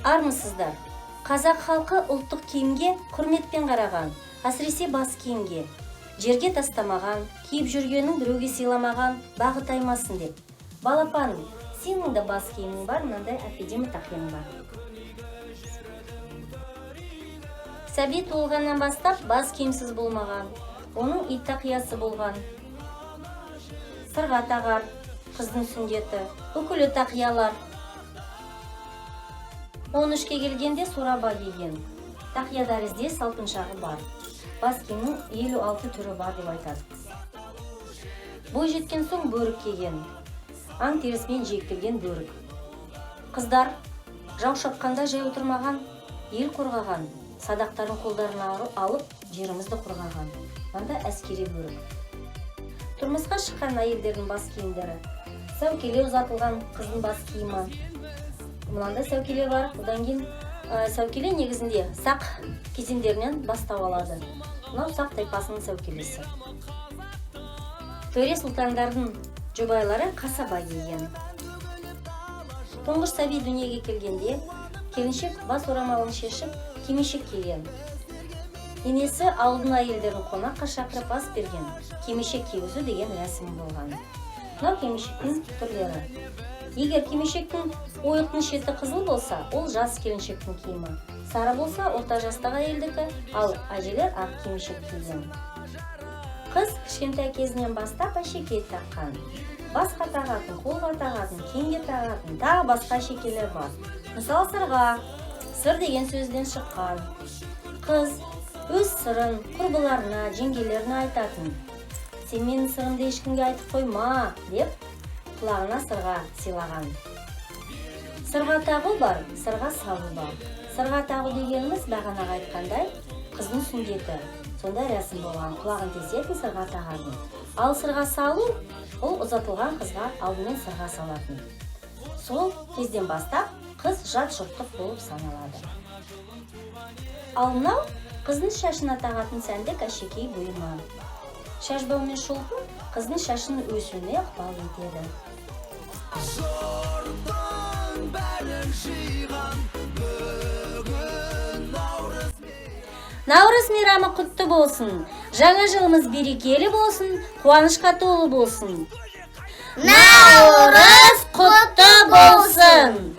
Армысыздар! Қазақ халқы ұлттық киімге құрметпен қараған, әсіресе бас киімге. Жерге тастамаған, киіп жүргенін біреуге сыйламаған, бағы таймасын деп. Балапаным, сенің де бас киімің бар, мынандай әп-әдемі тақияң бар. Сәби туылғаннан бастап бас киімсіз болмаған. Оның ит тақиясы болған. Сырға тағар, қыздың сүндеті, үкілі тақиялар. 13-ке келгенде сораба киген. Тақия тәріздес салпыншағы бар. Бас киімнің 56 түрі бар деп айтады. Бой жеткен соң бөрік киген. Аң терісімен жиектелген бөрік. Қыздар жау шапқанда жай отырмаған, ел қорғаған, садақтарын қолдарына алып, жерімізді қорғаған. Мында әскери бөрік. Тұрмысқа шыққан әйелдердің бас киімдері. Сәукеле ұзатылған қыздың бас киімі. Мынандай сәукеле бар. Одан кейін сәукеле негізінде сақ кезеңдерінен бастау алады. Мынау сақ тайпасының сәукелесі. Төре сұлтандардың жұбайлары қасаба киген. Тұңғыш сәби дүниеге келгенде келіншек бас орамалын шешіп, кимешек киген. Енесі ауылдың әйелдерін қонаққа шақырып ас берген. Кимешек кигізу деген рәсім болған. Мынау кимешектің түрлері. Егер кимешектің ойықтың шеті қызыл болса, ол жас келіншектің киімі. Сары болса, орта жастағы әйелдікі, ал әжелер ақ кимешек киген. Қыз кішкентай кезінен бастап әшекей таққан. Басқа тағатын, қолға тағатын, киімге тағатын, тағы басқа әшекейлер бар. Мысалы, сырға, сыр деген сөзден шыққан. Қыз өз сырын құрбыларына, жеңгелеріне айтатын. Сен менің сырымды ешкімге айтып қойма, деп құлағына сырға сыйлаған. Сырға тағу бар, сырға салу бар. Сырға тағу дегеніміз бағанағы айтқандай қыздың сүндеті. Сондай рәсім болған, құлағын тесетін, сырға тағатын. Ал сырға салу ол ұзатылған қызға алдымен сырға салатын. Сол кезден бастап қыз жат жұрттық болып саналады. Ал мынау қыздың шашына тағатын сәндік әшекей бұйымы. Шашбау мен шолпы қыздың шашының өсуіне ықпал етеді. Жұрттың бәрін жиған бүгін наурыз. Наурыз мейрамы құтты болсын! Жаңа жылымыз берекелі болсын, қуанышқа толы болсын. Наурыз құтты болсын!